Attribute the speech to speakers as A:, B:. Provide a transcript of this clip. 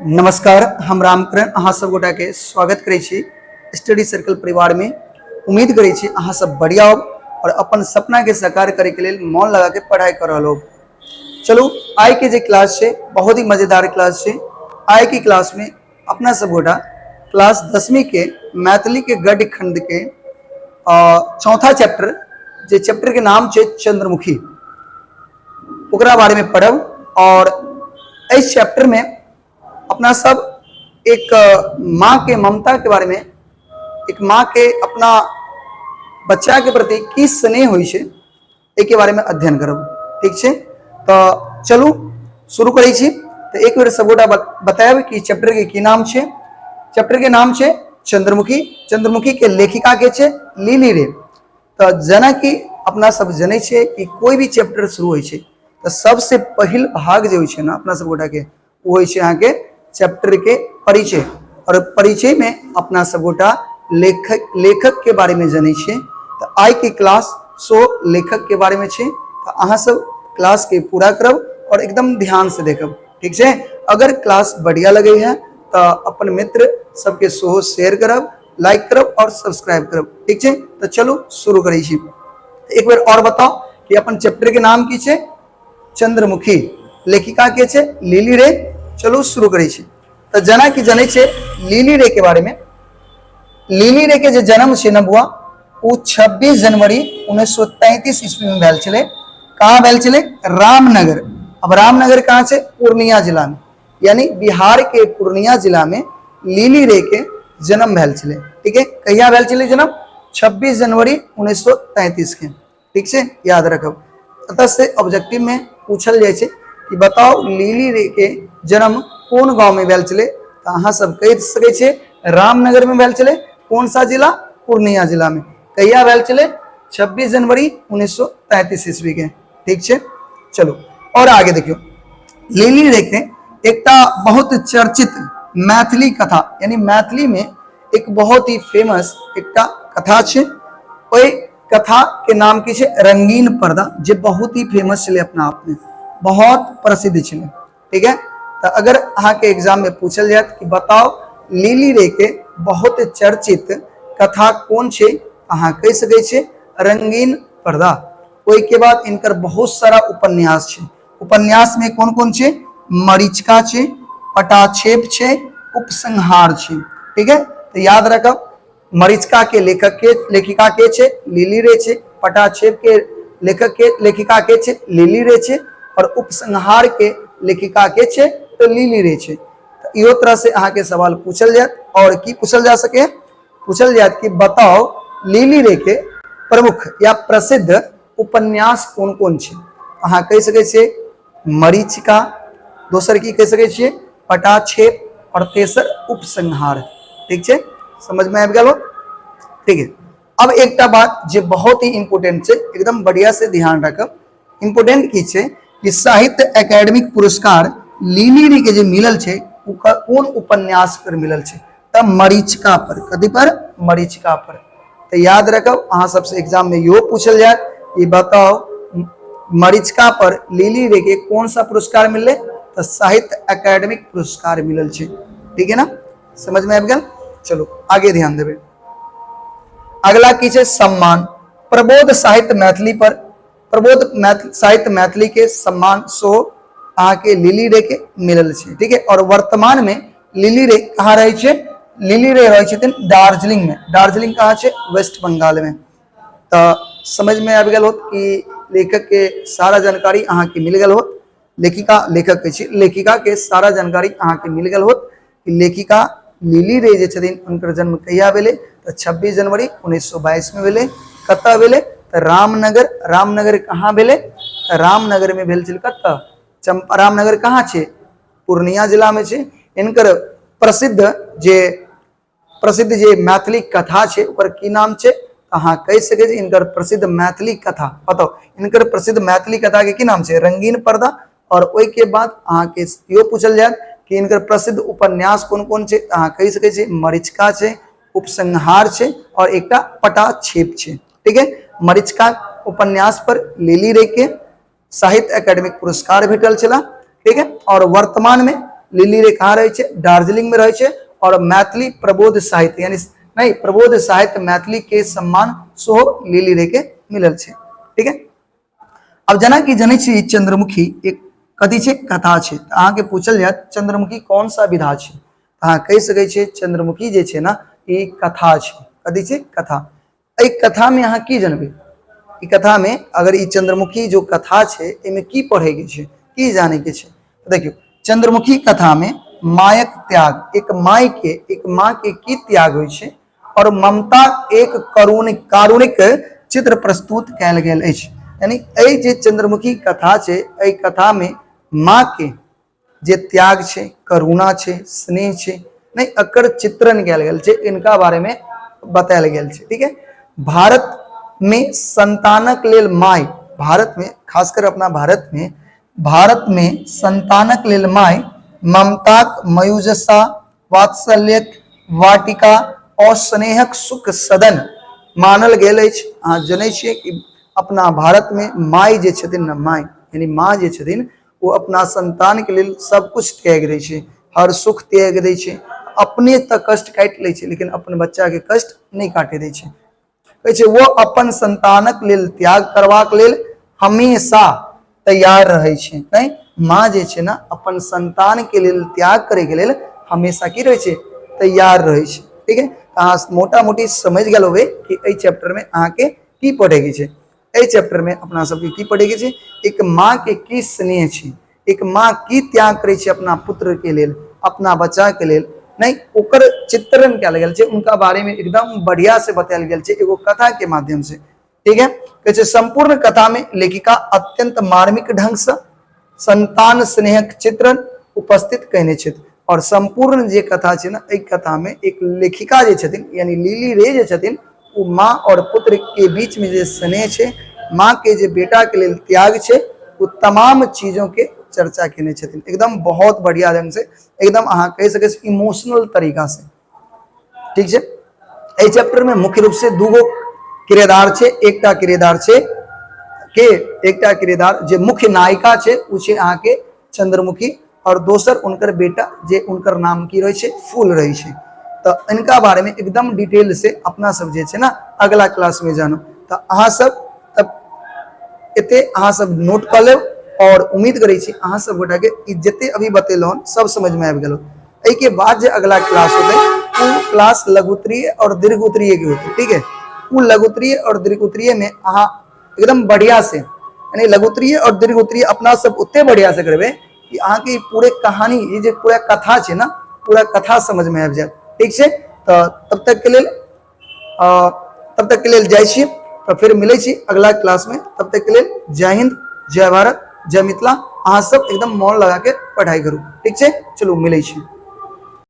A: नमस्कार, हम रामकरण अहाँ सब गोटा के स्वागत करै छी स्टडी सर्कल परिवार में। उम्मीद करै छी अहाँ सब बढ़िया हो और अपन सपना के साकार करे के लेल मन लगा के पढ़ाई कर रहल हो। चलू आइ के जे क्लास छै बहुत ही मजेदार क्लास छै। आइ के क्लास में अपना सब गोटा क्लास 10वीं के मैथिली के गद्य खंड के चौथा चैप्टर, जे चैप्टर के नाम छै चंद्रमुखी, ओकरा बारे में पढ़ब। और इस चैप्टर में अपना सब एक माँ के ममता के बारे में, एक माँ के अपना बच्चा के प्रति की स्नेह होइ छै, एहि के बारे में अध्ययन करब। ठीक छै, तो चलू शुरू करै छी। तो एक बेर सबगोटा बतायब कि चैप्टर के की नाम छै। चैप्टर के नाम छै चंद्रमुखी। चंद्रमुखी के लेखिका के छै लिली रे। तो जेना कि अपना सब जनै छियै कि कोई भी चैप्टर शुरू होइ छै तो सबसे पहिल भाग जे होइ छै ना अपना सब गोटा के, ओ होइ छै अहाँके चैप्टर के परिचय। और परिचय में अपना सब गोटा लेखक लेखक के बारे में जनै छियै। तो आइ के क्लास सो लेखक के बारे में छै। तो अहाँ सब क्लास के पूरा करब और एकदम ध्यान से देखब। ठीक छै, अगर क्लास बढ़िया लगे है तो अपन मित्र सबके सेहो शेयर करब, लाइक करब और सब्सक्राइब करब। ठीक छै, तो चलू शुरू करै छी। एक बेर और बताओ कि अपन चैप्टर के नाम की छै? चंद्रमुखी। लेखिका के छै? लिली रे। चलू शुरू करै छी। तो जेना कि जनै छै लिली रे के बारे में, लिली रे के जे जन्म छै ने बुआ, ओ 26 जनवरी 1933 ईस्वी में भेल छलै। कहाँ भेल छलै? रामनगर। अब रामनगर कहाँ छै? पूर्णिया जिला में, यानी बिहार के पूर्णिया जिला में लिली रे के जन्म भेल छलै। ठीक है, कहिया भेल छलै जन्म? 26 जनवरी 1933 के। ठीक छै, याद रखब। एतऽ से ऑब्जेक्टिव में पूछल जाइ छै कि बताओ लिली रे के जन्म कोन गांव में भेल छलै, तऽ अहाँ सब कहि सकै छियै रामनगर में भेल छलै। कोन सा जिला? पूर्णिया जिला में। कहिया भेल छलै? 26 जनवरी 1933 ईस्वी के। ठीक छै, चलो और आगे देखियौ। लिली रे के एकटा बहुत चर्चित मैथिली कथा, यानी मैथिली में एक बहुत ही फेमस एकटा कथा छै। ओहि कथा के नाम की छै? रंगीन पर्दा, जे बहुत ही फेमस छलै, अपना आप में बहुत प्रसिद्ध छलै। ठीक है, तो अगर अहाँ के एग्जाम में पूछल जायत कि बताओ लिली रे के बहुत चर्चित कथा कोन छै, अहाँ कहि सकै छियै रंगीन पर्दा। ओहि के बाद इनकर बहुत सारा उपन्यास छै। उपन्यास में कोन कोन छै? मरीचिका छै, पटाक्षेप छै, उपसंहार छै। ठीक है, तो याद रखब मरीचिका के लेखक के लेखिका के छै? लिली रे छै। पटाक्षेप के लेखक के लेखिका के छै? लिली रे छै। और उपसंहार के लेखिका के छै? तो लिली रे छै। तो इहो तरह से अहाँ के सवाल पूछल जायत। और की पूछल जा सके? पूछल जायत कि बताओ लिली रे के प्रमुख या प्रसिद्ध उपन्यास कोन कोन छै। अहाँ कहि सकै छियै मरीचिका, दोसर की कहि सकै छियै पटाक्षेप, और तेसर उपसंहार। ठीक छै, समझ में आबि गेल हो? ठीक है, अब एकटा बात जे बहुत ही इम्पोर्टेंट छै, एकदम बढ़िया से ध्यान रखब। इम्पोर्टेंट की छै कि साहित्य एकेडमिक पुरस्कार लिली रे के जे मिलल छै, ओ कोन उपन्यास पर मिलल छै? तऽ मरीचिका पर। कथी पर? मरीचिका पर। तऽ याद रखब, अहाँ सबसे एग्जाम में इहो पूछल जायत कि बताओ मरीचिका पर लिली रे के कौन सा पुरस्कार मिलले, तऽ साहित्य एकेडमिक पुरस्कार मिलल छै। ठीक है ना, समझ में आबि गेल? चलो आगे ध्यान देबै। अगला की छै? सम्मान प्रबोध साहित्य मैथिली पर, प्रबोध साहित्य मैथिली के सम्मान सो अहाँके लिली रे के मिलल छै। ठीक है, और वर्तमान में लिली रे कहाँ रहै छै? लिली रे रहै छथिन दार्जिलिंग में। दार्जिलिंग कहाँ छै? वेस्ट बंगाल में। तऽ समझ में आबि गेल होत कि लेखक के सारा जानकारी अहाँके मिल गेल होत। लेखिका, लेखक कहै छी, लेखिका के सारा जानकारी अहाँके मिल गेल होत कि लेखिका लिली रे जे छथिन हुनकर जन्म कहिया भेलै? तऽ 26 जनवरी 1922 में भेलै। कतऽ भेलै? तऽ रामनगर। रामनगर कहाँ भेलै? तऽ रामनगर में भेल छलै। कतऽ? चंपा। रामनगर कहाँ छै? पूर्णिया जिला में छै। इनकर प्रसिद्ध जे मैथिली कथा छै ओकर की नाम छै? अहाँ कहि सकै छी इनकर प्रसिद्ध मैथिली कथा, बताउ इनकर प्रसिद्ध मैथिली कथा के की नाम छै? रंगीन पर्दा। और ओहि के बाद अहाँके इहो पूछल जायत कि इनकर प्रसिद्ध उपन्यास कोन कोन छै, अहाँ कहि सकै छी मरीचिका छै, उपसंहार छै और एकटा पटाक्षेप छै। ठीक है, मरीचिका उपन्यास पर लिली रे के साहित्य एकेडमिक पुरस्कार भेटल छला। ठीक है, और वर्तमान में लिली रे कहाँ रहै छै? दार्जिलिंग में रहै छै। और मैथिली प्रबोध साहित्य यानी नहीं प्रबोध साहित्य मैथिली के सम्मान सेहो लिली रे के मिलल छै। ठीक है, अब जेना कि जनै छी चंद्रमुखी एक कथी छै? कथा छै। तऽ अहाँके पूछल जायत चंद्रमुखी कौन सा विधा छै, तऽ अहाँ कहि सकै छियै चंद्रमुखी जे छै ने ई कथा छै। कथी छै? कथा। एहि कथामे अहाँ की जनबै? ई कथामे अगर ई चंद्रमुखी जो कथा छै एहिमे की पढ़ैके छै, की जानैके छै? देखियौ, चंद्रमुखी कथामे मायक त्याग, एक माय के, एक माँ के की त्याग होइ छै और ममता एक करुण कारुणिक चित्र प्रस्तुत कयल गेल अछि। यानी एहि जे चंद्रमुखी कथा छै एहि कथामे माँ के जे त्याग छै, करुणा छै, स्नेह छै, नहि एकर चित्रण कयल गेल छै, इनका बारेमे बतायल गेल छै। ठीक है, भारत में संतानक लेल माय, भारत में खासकर अपना भारत में, भारत में संतानक लेल माय ममताक मयुजसा, वात्सल्यक वाटिका और स्नेहक सुख सदन मानल गेल अछि। अहाँ जनै छियै कि अपना भारत में माय जे छथिन ने, माय यानी माँ जे छथिन ओ अपना संतानके लेल सब कुछ त्यागि दै छै, हर सुख त्यागि दै छै, अपने तऽ कष्ट काटि लै छै लेकिन अपन बच्चाके कष्ट नहि काटै दै छै। कहै छै ओ अपन संतानक लेल त्याग करबाक लेल हमेशा तैयार रहै छै। नहि, माँ जे छै ने अपन संतानके लेल त्याग करैके लेल हमेशा की रहै छै? तैयार रहै छै। ठीक है, तऽ अहाँ मोटा मोटी समझि गेल होबै कि एहि चैप्टरमे अहाँके की पढ़ैके छै। एहि चैप्टर में अपना सबके की पढ़े के छै? एक माँ के की स्नेह छै, एक माँ की त्याग करे छै अपना पुत्र के लेल, अपना बच्चा के लेल, नहीं ओकर चित्रण कयल गेल छै, उनका बारे में एकदम बढ़िया से बतायल गेल छै एगो कथा के माध्यम से। ठीक है, कहै छै संपूर्ण कथा में लेखिका अत्यंत मार्मिक ढंग से संतान स्नेहक चित्रण उपस्थित कयने छथि। और संपूर्ण जे कथा छै ने एहि कथा में एक लेखिका जे छथिन यानी लिली रे जे छथिन ओ माँ और पुत्र के बीच में जे स्नेह छै, माँ के जे बेटा के लेल त्याग छै, ओ तमाम चीजों के चर्चा केने छथिन एकदम बहुत बढ़िया ढंग से, एकदम अहाँ कहि सकै छी इमोशनल तरीका से। ठीक छै, एहि चैप्टर में मुख्य रूप से दूगो किरदार छै। एकटा किरदार छै के, एकटा किरदार जे मुख्य नायिका छै ओ छै अहाँके चंद्रमुखी, और दोसर उनकर बेटा जे उनकर नाम की रहै छै? फूल रहै छै। तऽ इनका बारे में एकदम डिटेल से अपना सब जे छै ना अगला क्लास में जानब। तऽ अहाँ सब तब एते अहाँ सब नोट कऽ लेब और उम्मीद करै छी अहाँ सब गोटा के ई जते अभी बतेलहुँ हन सब समझ में आबि गेल। एहिके बाद जे अगला क्लास होतै ओ क्लास लघुत्तरीय और दीर्घोत्तरीय के होतै। ठीक है, ओ लघुत्तरीय और दीर्घोत्तरीय में अहाँ एकदम बढ़िया से यानी लघुत्तरीय और दीर्घोत्तरीय अपना सब ओते बढ़िया से करबै कि अहाँके ई पूरे कहानी, ई जे पूरा कथा छै ने, पूरा कथा समझ में आबि जायत। ठीक छै, तऽ तब तक के लेल तब तक के लेल जाइ छी, तऽ फेर मिलै छी अगला क्लास में। तब तक के लेल जय हिंद, जय भारत, जय मिथिला। अहाँ सब एकदम मोन लगा के पढ़ाई करू। ठीक छै, चलू मिलै छी।